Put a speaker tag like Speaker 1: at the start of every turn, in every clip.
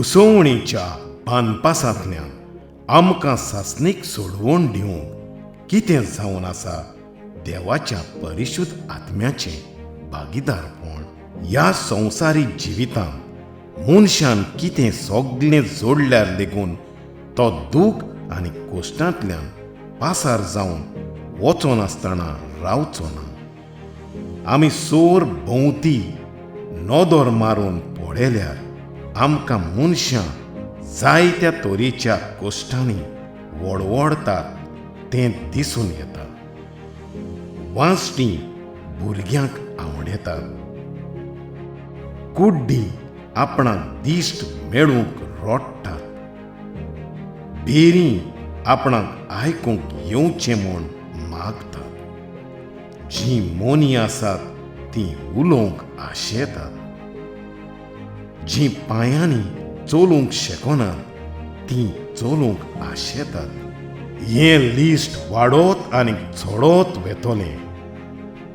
Speaker 1: कुसवणेच्या बांदपासांतल्यान आमकां सासणीक सोडवण दिवंक कितें जावन आसा देवाच्या परिशुद्ध आत्म्याचें भागीदारपण. ह्या संवसारीक जिवितांत मनशान कितें सगळें जोडल्यार लेगून तो दूख आनी कोश्टांतल्यान पासार जावन वचनासतना रावचो ना. आमी सोर भोंवती नदर मारून पळयल्यार आमकां मनशां जायत्या तरेच्या कश्टांनी वडवडतात तें दिसून येता. वांचटीं भुरग्यांक आवडटात, कुड्डीं आपणाक दिश्ट मेळूंक रडटात, भेरीं आपणाक आयकूंक येवचें म्हूण मागतात, जीं मोनी आसात तीं उलोवंक आशेतात, जीं पांयांनी चलूंक शकनात तीं चलूंक आशेतात. हें लिस्ट वाडत आनी चडत वेतलें.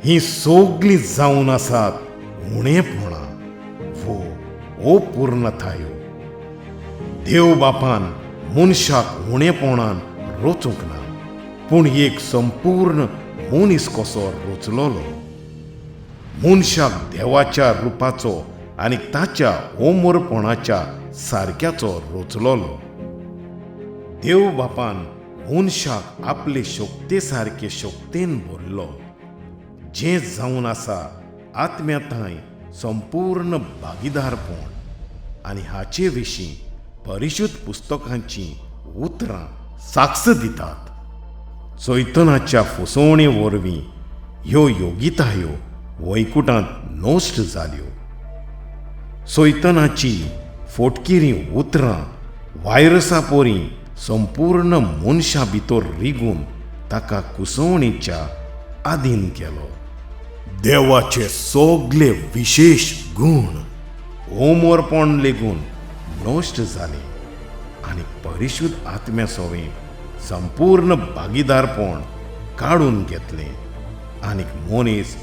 Speaker 1: हीं सगळीं जावन आसात उणेपणां वो अपूर्णतायो. देव बापान मनशाक उणेपणान रचूंक ना, पूण एक संपूर्ण मनीस कसो रचलोलो. मनशाक देवाच्या रुपाचो आनी ताच्या ओमरपणाच्या सारक्याचो रचलोलो. देव बापान मनशाक आपले शक्ते सारके शक्तेन भरलो, जें जावन आसा आत्म्याथांय संपूर्ण भागीदारपण. आनी हाचे विशीं परिशुद्ध पुस्तकांचीं उतरां साक्ष दितात. सैतानाच्या फसवणे वरवीं ह्यो योगितायो वैकुटांत नश्ट जाल्यो. सैतानाची फोटकिरीं उतरां वायरसा परी संपूर्ण मनशा भितर रिगून ताका कुसवणेच्या आदीन केलो. देवाचे सगळे विशेश गूण ओमरपण लेगून नश्ट जाले आनी परिशुद्ध आत्म्या सवें संपूर्ण भागीदारपण काडून घेतलें आनी मनीस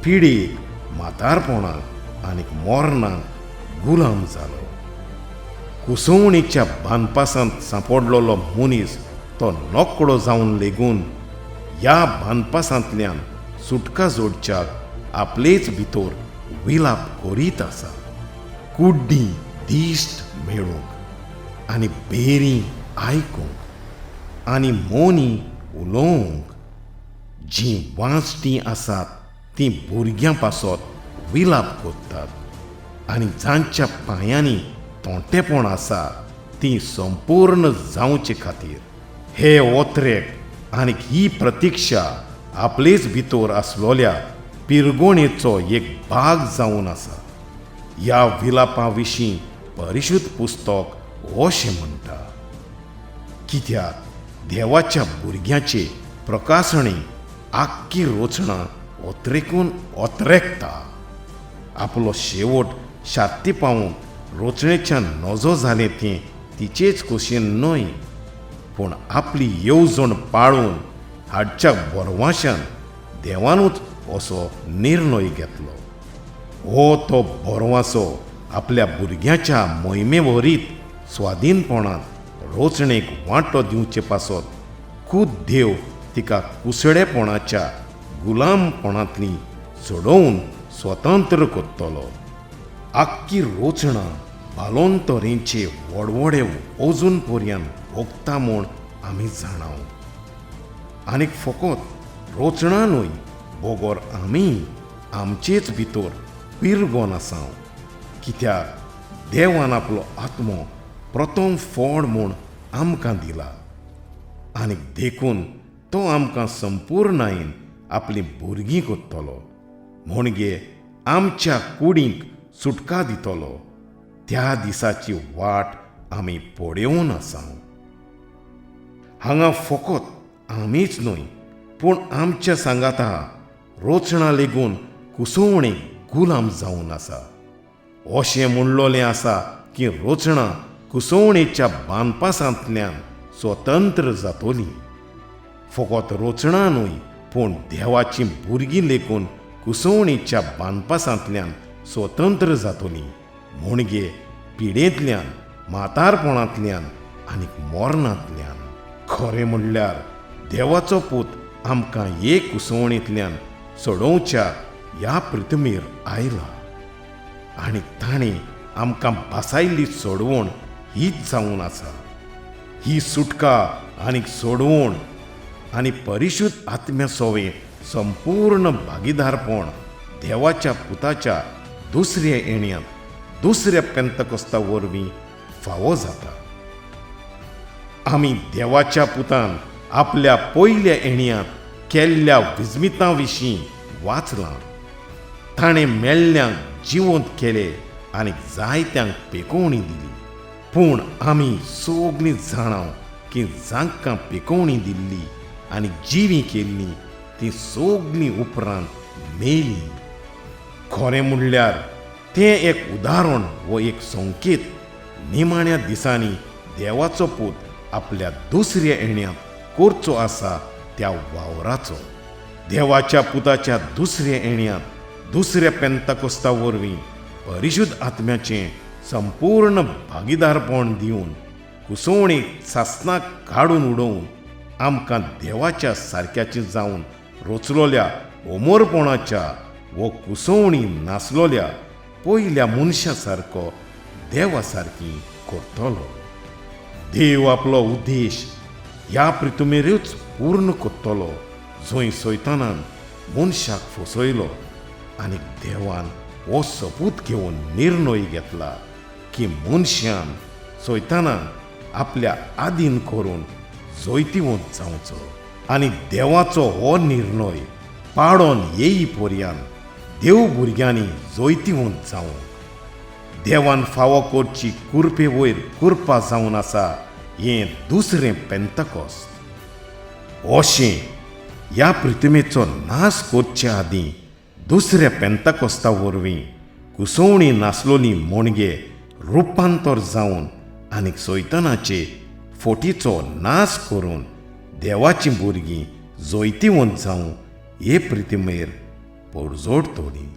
Speaker 1: पिडीक, म्हातारपणाक आनी मरणाक गुलाम जालो. कुसवणेच्या बांदपासांत सांपडलेलो मनीस तो नकळो जावन लेगून ह्या बांदपासांतल्यान सुटका जोडच्याक आपलेच भितर विलाप करीत आसा. कुड्डीं दिश्ट मेळूंक आनी बेरीं आयकूंक आनी मोनी उलोवंक, जीं वांचटीं आसात तीं भुरग्यां पासत विलाप करतात आनी जांच्या पांयांनी तोंटेपण आसा तीं संपूर्ण जावचे खातीर. हे ओत्रेक आनी ही प्रतिक्षा आपलेच भितर आसलोल्या पिरगोणेचो एक भाग जावन आसा. ह्या विलापा विशीं परिशुद्ध पुस्तक अशें म्हणटा, कित्याक देवाच्या भुरग्याचे प्रकासणी आख्खी रचना ओत्रेकून ओत्रेकता. आपलो शेवट शात्ती पावूंक रचणेच्यान नजो जालें तें तिचेच खोशयेन न्हय, पूण आपली येवजण पाळून हाडच्या बरवाशान देवानूच असो निर्णय घेतलो. हो तो बरवासो आपल्या भुरग्याच्या मोहिमे वरीत स्वाधीनपणांत रचणेक वांटो दिवचे पासत खूद देव तिका कुसडेपणाच्या गुलामपणांतली सोडोवन स्वतंत्र करतलो. आख्खी रचणा बालोन तरेचे वडवडे अजून पर्यंत भोगता म्हूण आमी जाणाव. आनीक फकत रचणा न्हय, बगर आमी आमचेच भितर पिरगोन आसाव, कित्याक देवान आपलो आत्मो प्रथम फोड म्हूण आमकां दिला आनी देखून तो आमकां संपूर्णायेन आपलीं भुरगीं करतलो, म्हणगे आमच्या कुडींक सुटका दितलो. त्या दिसाची वाट आमी पळोवन आसा. हांगा फकत आमीच न्हय, पूण आमच्या सांगाता रोचणा लेगून कुसवणे गुलाम जावन आसा. अशें म्हणलोलें आसा की रोचणा कुसवणेच्या बांदपासांतल्यान स्वतंत्र जातली. फकत रोचणा न्हय, पूण देवाचीं भुरगीं लेखून कुसवणेच्या बांदपासांतल्यान स्वतंत्र जातली, म्हणगे पिडेंतल्यान म्हातारपणांतल्यान आनी मरणांतल्यान. खरें म्हणल्यार देवाचो पूत आमकां एक कुसवणींतल्यान सोडोवच्या ह्या पृथ्वीर आयला आनी ताणें आमकां भासायल्ली सोडवण हीच जावन आसा. ही सुटका आनी सोडवण आनी परिशुद्ध आत्म्या सोवे संपूर्ण भागीदारपण देवाच्या पुताच्या दुसऱ्या येण्यांत दुसऱ्या पेंतकोस्ता वरवीं फावो जाता. आमी देवाच्या पुतान आपल्या पयल्या येण्यांत केल्ल्या विस्मितां विशीं वाचलां. ताणें मेल्ल्यांक जिवंत केले आनी जायत्यांक पेकोवणी दिली. पूण आमी सगळीं जाणां की जांकां पेकोवणी दिल्ली आनी जिवीं केल्लीं तीं सगळीं उपरांत मेलीं. खरें म्हणल्यार तें एक उदाहरण वो एक संकेत निमाण्या दिसांनी देवाचो पूत आपल्या दुसऱ्या येण्यांत करचो आसा त्या वावराचो. देवाच्या पुताच्या दुसऱ्या येण्यांत दुसऱ्या पेंताकोस्ता वरवीं परिशुद्ध आत्म्याचें संपूर्ण भागीदारपण दिवन कुसवणीक सासणाक काडून उडोवन आमकां देवाच्या सारक्याचें जावन रोचलोल्या ओमोरपणाच्या वो कुसवणी नासलोल्या पयल्या मनशा सारको देवा सारकी करतलो. देव आपलो उद्देश ह्या पृथ्वीरूच पूर्ण करतलो जंय सैतानान मनशाक फसयलो आनी देवान हो सपूत घेवन निर्णय घेतला की मनशान सैतानान आपल्या आदीन करून जैतिवंत जावचो आनी देवाचो हो निर्णय पाडोन येई पर्यान देव भुरग्यांनी जैतिवंत जावंक देवान फावो करची कुरपे वयर कुरपा जावन आसा हें दुसरें पेंतकोस्त. अशें ह्या पृथ्वीचो नाश करचे आदीं दुसऱ्या पेंतकोस्ता वरवीं कुसवणी नासलोली मणगे रुपांतर जावन आनी सैतानाचे फोटीचो नाश करून देवाचीं भुरगीं जैतिवंत जावं हे पृथ्वीर परजोडतलीं.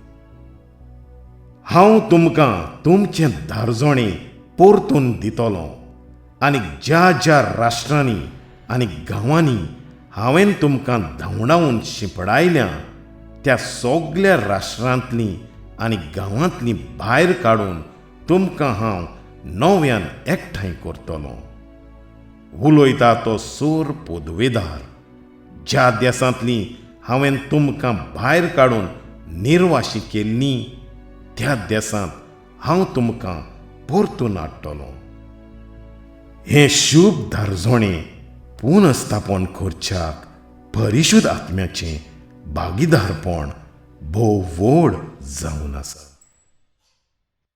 Speaker 1: हांव तुमकां तुमचें धारजणें परतून दितलो आनी ज्या ज्या राष्ट्रांनी आनी गांवांनी हांवें तुमकां धांवडावन शिंपडायल्या त्या सगल्या राष्ट्रांतलीं आनी गांवांतलीं भायर काडून तुमकां हांव नव्यान एकठांय करतलो. उलयता तो सोर पदवेदार. ज्या देसांतलीं हांवें तुमकां भायर काडून निर्वाशी केल्लीं त्या देसांत हांव तुमकां परतून हाडटलो. हें शूभ धारजणें पुनस्थापन करच्याक परिशुद्ध आत्म्याचें भागीदारपण भोव व्हड जावन आसा.